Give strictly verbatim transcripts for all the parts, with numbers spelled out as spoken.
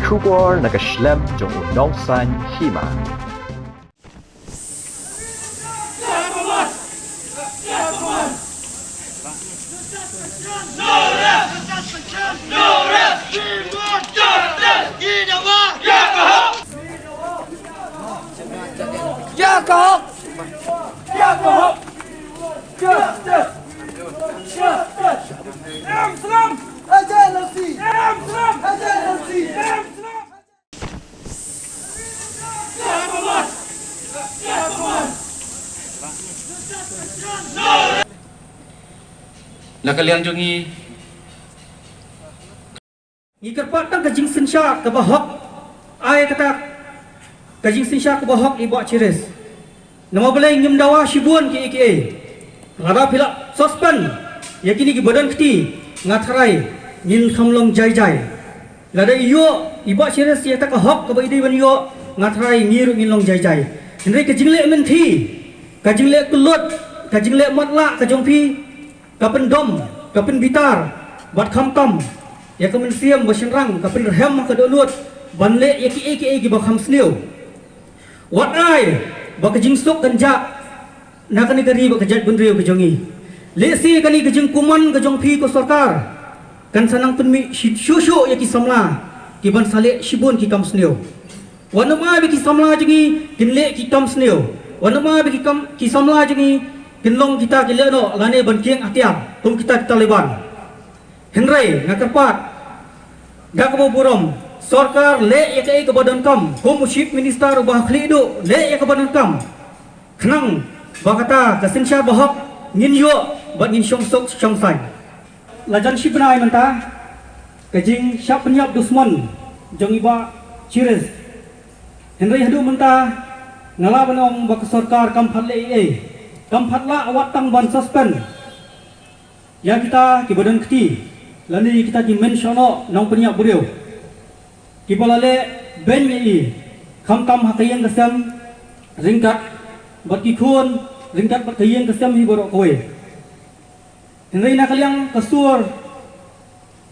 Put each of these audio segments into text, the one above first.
Khubor na ka shlem jong u nongsan hima. Na ka liang jong ngi, ngi kyrpad tang ka jingsynshar kaba hok. Ai kata ka jingsynshar kaba hok i Bah Chiris. Namar balei ngim dawa shibun kiei kiei. Lada phi la suspend ïa kine kiba don kti, nga tharai ngin kham long jai jai. Lada ïoh i Bah Chiris ïa kata ka hok kaba i dei ban ïoh, nga tharai ngi ruh ngin long jai jai. Hynrei ka jingleh mynthi, ka jingleh kyllut, ka jingleh matlah ka jong phi, ka pyndom, ka pynbitar bad khamtam ïa ka mynsiem ba shynrang, ka pynrhem ha ka dohnud ban leh ïa kiei kiei kiba kham sniew. Wat ai ba ka jingsuk kan jah na kane ka ri bad ka jaitbynriew ka jong ngi. Lehse kane ka jingkuman ka jong phi ko sorkar kan sa nang pynmih shuh shuh ïa ki samla kiban sa leh shibun ki kam sniew. Wat nym ai ba ki samla jong ngi kin leh ki kam sniew. Wat nym ai ba ki kam, ki samla jong ngi kin long kita ki lehnoh lane ban kieng hatiar kum kita ki Taliban. Hynrei nga kyrpad da kaba burom, sorkar leh ïa kaei kaba donkam, kum u Chief Minister uba khlieh duh, leh ïa kaba donkam. Khnang ba kata ka synshar ba hok ngin ïoh bad ngin shong suk shong saiñ. La jan shi bnai mynta ka jingshah pynïap dusmon jong i Bah Chiris. Hynrei haduh mynta nga lah ban ong ba ka sorkar kam pat leh ei ei, kam pat lah wat tang ban suspend ïa kita kiba don kti lane ïa kita ki mynshuwa nongpynïap briew kiba la leh beiñ ïa i, khamtam ha ka ïing ka sem ryngkat bad ki khun, ryngkat bad ka ïing ka sem hi baroh kawei. Hynrei na ka liang ka sur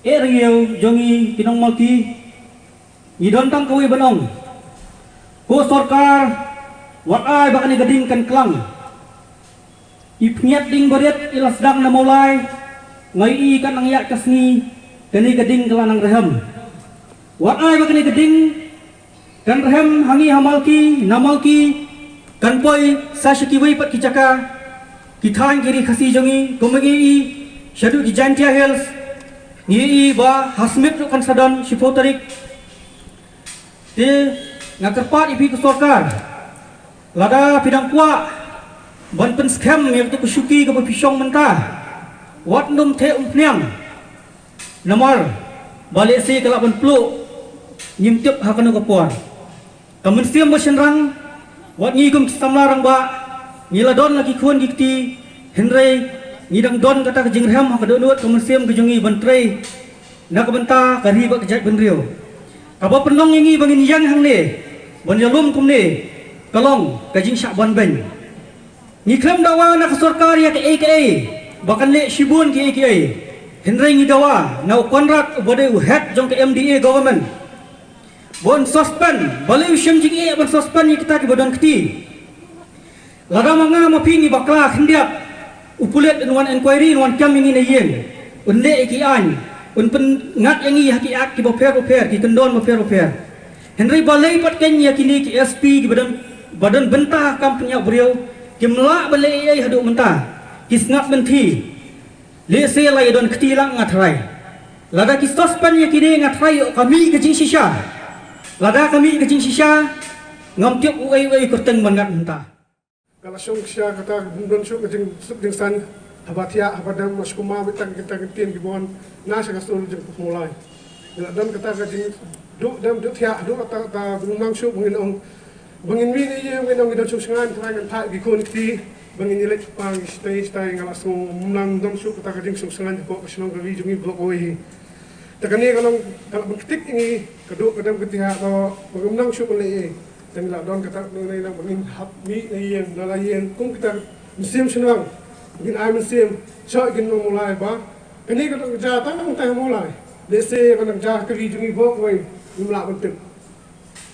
eh rngiew jong ngi ki nongmalki, ngi don tang kawei ban ong, ko sorkar, wat ai ba kane ka ding kan klang. I pynïap ding barit i la sdang na Mawlai, nga ïohi kan nang ïaid ka sngi kane ka ding ka la nang rhem. Wat ai ba kane ka ding kan rhem ha ngi ha Malki, na Malki kan poi sa sha kiwei pat ki jaka, ki thaiñ ki ri Khasi jong ngi, kumba ngi ïohi shaduh ki Jaintia Hills, ngi ïohi ba ha Smit ruh kan sa don shiphew tarik. Te nga kyrpad ïa phi ka sorkar, lada phi dang kwah ban pynskhem ïa kata ka shuki kaba phi shong mynta, wat nym theh umphniang. Namar ba lehse ka lah ban pluh, ngim tip ha kano ka por. Ka mynsiem ba shynrang, wat ngi kum ki samla rangbah, ngi la don la ki khun ki kti, hynrei ngi dang don kata ka jingrhem ha ka dohnud ka mynsiem ka jong ngi ban trei na ka bynta ka ri bad ka jaitbynriew. Kaba pynlong ïa ngi ba ngin ïeng hangne ban ïalum kumne ka long ka jingshah ban beiñ. Ngi khlem dawa na ka sorkar ïa kaei kaei ba kan leh shibun kiei kiei. Hynrei ngi dawa na u Conrad uba dei u head jong ka M D A government, ba un suspend, balei u shem jingeh ban suspend ïa kita kiba don kti. Lada ma nga ma phi ngi bakla khyndiat, u pulit un wan inquiry, un wan kem ïa ngi na ïing, un leh ïa ki aiñ, un pynngat ïa ngi ha ki act kiba pher ba pher, ki kyndon ba pher ba pher. Hynrei balei pat kein ïa kine ki S P kiba don, ba don bynta ha kam pynïap briew kim lah ban leh ei ei haduh mynta, ki sngap lynti. Lehse la ïa don kti lang nga tharai. Lada ki suspend ïa kine nga tharai ïoh ka mih ka jingshisha. Lada ka mih ka jingshisha, ngam tip uei uei u kyrteng ban ngat mynta. Ka la shong sha kata, bym don shuh ka jingsuk jingsaiñ haba thiah haba dem, ma shu kumba beit tang kita ki ktien kiba wan na sha ka sur jong ka Mawlai. Ngi la don kata ka jingduh dem duh thiah, haduh kata kata bym nang shuh ba ngin ong, ba ngin mih na ïing, ba ngin ong ngi don shong shngaiñ, trai ngan phah ki khun ki kti ba ngin ïaleit kyrpang shatei shatei. Nga la sngew ym nang don shuh kata ka jingshong shngaiñ hapoh ka shnong ka ri jong ngi baroh kawei hi. Te kane ka long ka la pynktik ïa ngi, ka duh ka dem ka thiah, ka ba ngim nang shuh ban leh ei ei. Te ngi la don kata ka nongneng ba ngin hap mih na ïing na la ïing kum kita mynsiem shynrang, ngin ai mynsiem sha ki nong Mawlai ba kane ka dang ka jia tang tang ha Mawlai. Lehse ka nang ja ka ri jong ngi bok wei, ngim lah ban tip.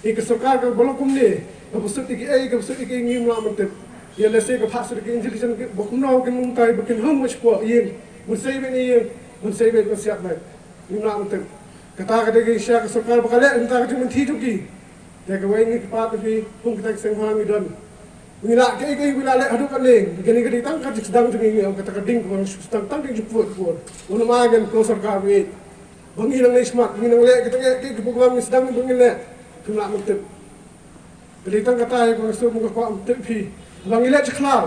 Ïa ka sorkar kaba long kumne, kaba sut ïa kiei, kaba sut ïa kiei, ngim lah ban tip. Ïa lehse ka phah sut ïa ka intelligence ba kumno kin lum tai ba kin hum ka shipor ïing. Ban sei beit ne ïing, ban sei beit ban siat beit. Ngim lah ban tip. Kata ka dei ka shisha ka sorkar ba ka leh, kata ka jingmynthi jong ki. Te kawei ngi kyrpad ïa phi, kum kita ki seng ha ngi don. Ngi lah kaei kaei ngi lah leh haduh katne. Kane ka dei tang ka jingsdang jong ngi, ngi ong kata ka ding ka sdang tang ka jingpur pur. Ym ai ngan ko sorkar ïeit. Ba ngi nang leh smat, ngi nang leh kita kaei kaei ki program ngi sdang ba ngi leh. Phim lah ban tip. Ka dei tang kata ïa ka sdang ba nga kwah ban tip phi. Ba ngi leh cha khlaw.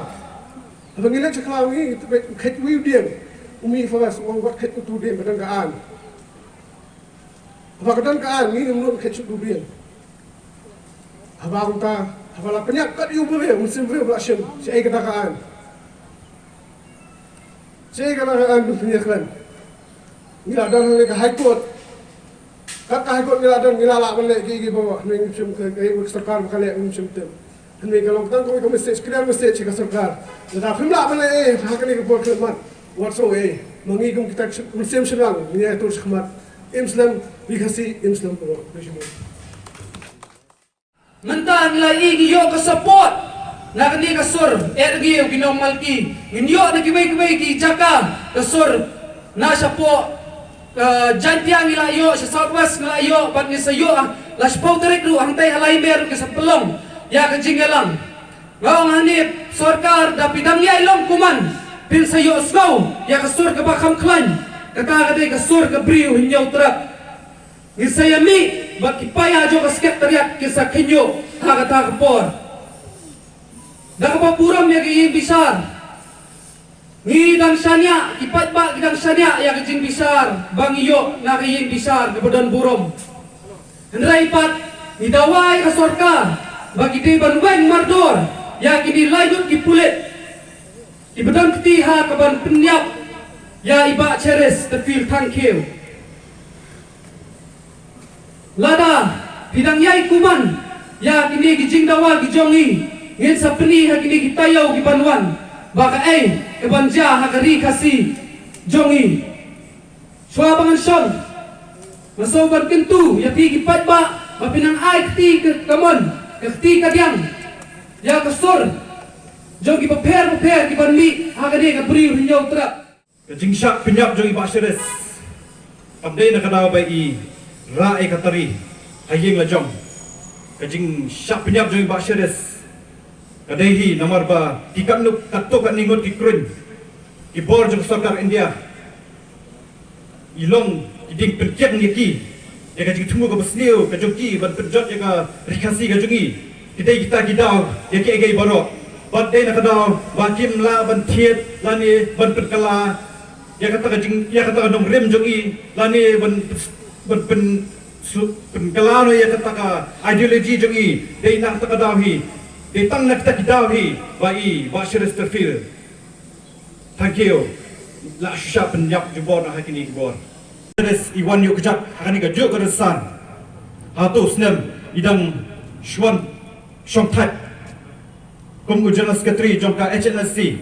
Ba ngi leh cha khlaw ngi tip khet wi u dieng. U mih pha bas u ong wat khet utu dieng ka dang ka an. Haba ka don ka an, ngi ngim nud khet shuh u dieng. Haba kumta, haba la pynïap kat ïa u briew, mynsiem briew ba la shim, shaei kata ka an. Shaei kata ka an ban pynïakhlaiñ. Ngi la don hangne ka High Court. Kat ka High Court ngi la don, ngi la lah ban leh kiei kiei baroh, hynrei ngim shym, ka, ka, ka sorkar ba ka leh ngim shym tip. Hynrei ka long tang kawei ka message, clear message ïa ka sorkar. Lada phim lah ban leh ei ha kane ka por khyllipmat, wat sngew ei. Ma ngi kum kita ki mynsiem shynrang ngi ïa tur shakhmat. Im slem, ri Khasi, im slem baroh. Mynta ngi la ïoh, ngi ïoh ka support na kane ka sur, eh, ki, ki nongmalki. Ngin ïoh na kiwei kiwei ki jaka ka sur na shapoh Ka Jaintia ngi la ïoh, sha South West ngi la ïoh, bad ngi sa ïoh, ah, la shiphew tarik ruh hangtai ha Laimer ngi sa pynlong ïa ka jingïalang. Nga ong hangne sorkar, da phi dang ïai long kumne, phin sa ïohsngew ïa ka sur kaba kham khlaiñ. Kata ka dei ka sur ka briew Hynñiewtrep. Ngin sa ïamih bad ki paidbah jong ka Secretariat kin sa khynñiuh ha kata ka por. Da kaba burom ïa ka ïing bishar. Ngi dang shaniah, ki paidbah ki dang shaniah ïa ka jingbishar ba ngi ïoh na ka ïing bishar kaba don burom. Hynrei pat ngi dawa ïa ka sorkar ba ki dei ban weng mardor ïa kine laingut ki pulit kiba don kti ha kaban pynïap ïa i Bah Cheristerfield Thangkhiew. Lada phi dang ïai kumne ïa kine ki jingdawa ki jong ngi, ngin sa pyni ha kine ki taïew kiban wan ba kaei kaban jia ha ka ri Khasi jong ngi. Shuwa ba ngan shong, nga sngewbha ban kyntu ïa phi ki paidbah ba phin nang ai kti ka kamon, ka kti kadiang ïa ka sur jong ki bapher bapher kiban mih ha kane ka briew Hynñiewtrep. Ka jingshah pynïap jong i Bah Cheris kam dei na ka daw ba i rah ïa ka tari ha ïing la jong. Ka jingshah pynïap jong i Bah Cheris ka dei hi namar ba ki katno katto katne ngut ki kruiñ ki bor jong ka sorkar India i long ki dieng pynkiang ïa ki. Ïa ka jingthmu kaba sniew ka jong ki ban pynjot ïa ka ri Khasi ka jong ngi. Ki dei kita ki daw ïa kiei kiei baroh. Bad dei na ka daw ba kim lah ban thied lane ban pynkylla ïa kata ka jing, ïa kata ka nongrim jong ngi lane ban, ban pyn, su, pynkylla noh ïa kata ka ideology jong ngi. Dei na kata ka daw hi, dei tang na kita ki daw hi ba i Bah Chesterfield Thangkhiew la shu shah pynïap jubor na ha kine ki bor. Cheris i wan ïuh kjat ha kane kajuh ka rynsan. Hato u snem i dang shu wan shong thait kum u General Secretary jong ka H N S C.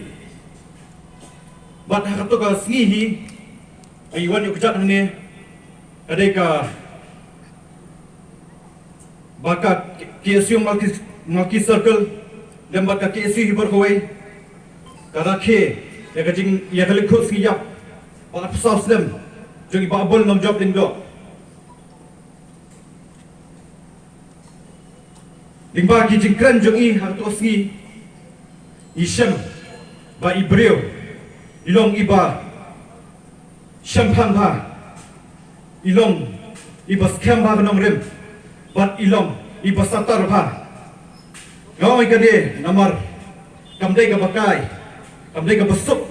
Bad ha kato ka sngi hi i wan ïuh kjat hangne ka dei ka ba ka K S U Malki, Malki Circle lem bad ka K S U Hibor Khawai ka rakhe ïa ka jing, ïa ka lyngkhuh sngi ïap ba arphew saw snem jong i Bah Bul Nongjop Lyngdoh. Lyngba ki jingkren jong i ha kato ka sngi i shem ba i briew i long i ba shemphang bha, i long i ba skhem bha ka nongrim, bad i long i ba satar bha. Nga ong ïa kane namar kam dei kaba kai, kam dei kaba suk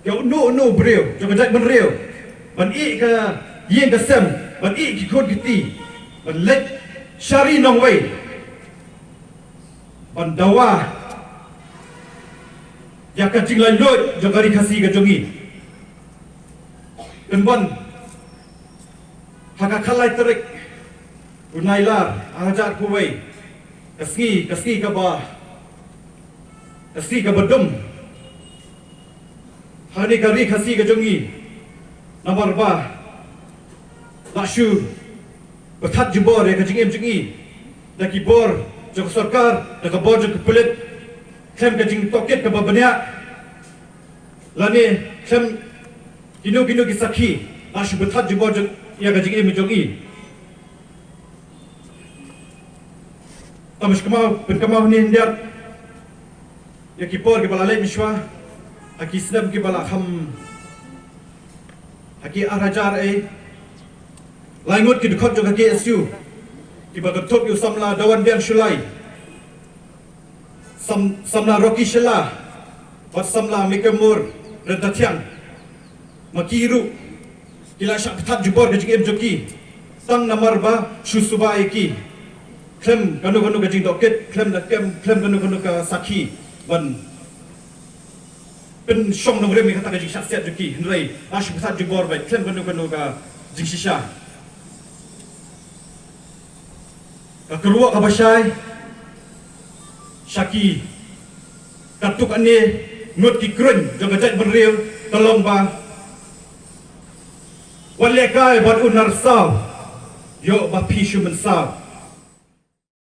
ïa uno uno u briew jong ka jaitbynriew ban ïeh ka ïing ka sem, ban ïeh ki khun ki kti, ban leit sha ri nongwei ban dawa ïa ka jinglaitluid jong ka ri Khasi ka jong ngi. Pynban ha ka khatlai tarik u Nailar arhajar arphew wei, ka sngi, ka sngi kaba, ka sngi kaba dum ha kane ka ri Khasi ka jong ngi. Namar ba la shu pynthat jubor ïa ka jingim jong i da ki bor jong ka sorkar, da ka bor jong ka pulit, khlem ka jingtohkit kaba bniah, lane khlem kino kino ki sakhi, la shu pynthat jubor jong ïa ka jingim jong i. Tang shu kynmaw, pynkynmaw hangne hyndiat ïa ki por kiba la leit mynshuwa, ha ki snem kiba la kham, ha ki ar hajar eh, lai ngut ki dkhot jong ka K S U kiba kynthup ïa u samla Dawanbiang Shullai, sam, samla Rocky Shylla, bad samla Mikamur Ryntathiang. Ma ki ruh ki la shah pynthat jubor ka jingim jong ki tang namar ba shu suba ïa ki, khlem kano kano ka jingtohkit, khlem da kem, khlem kano kano ka sakhi ban pynshong nongrim ïa kata ka jingshah siat jong ki, hynrei la shu pynthat jubor beit khlem kano kano ka jingshisha. Ka kyrwoh kaba shai sha ki katto katne ngut ki kren jong ka jaitbynriew ka long ba, wat lehkai bad u narsaw, ïoh ba phi shu mynsaw.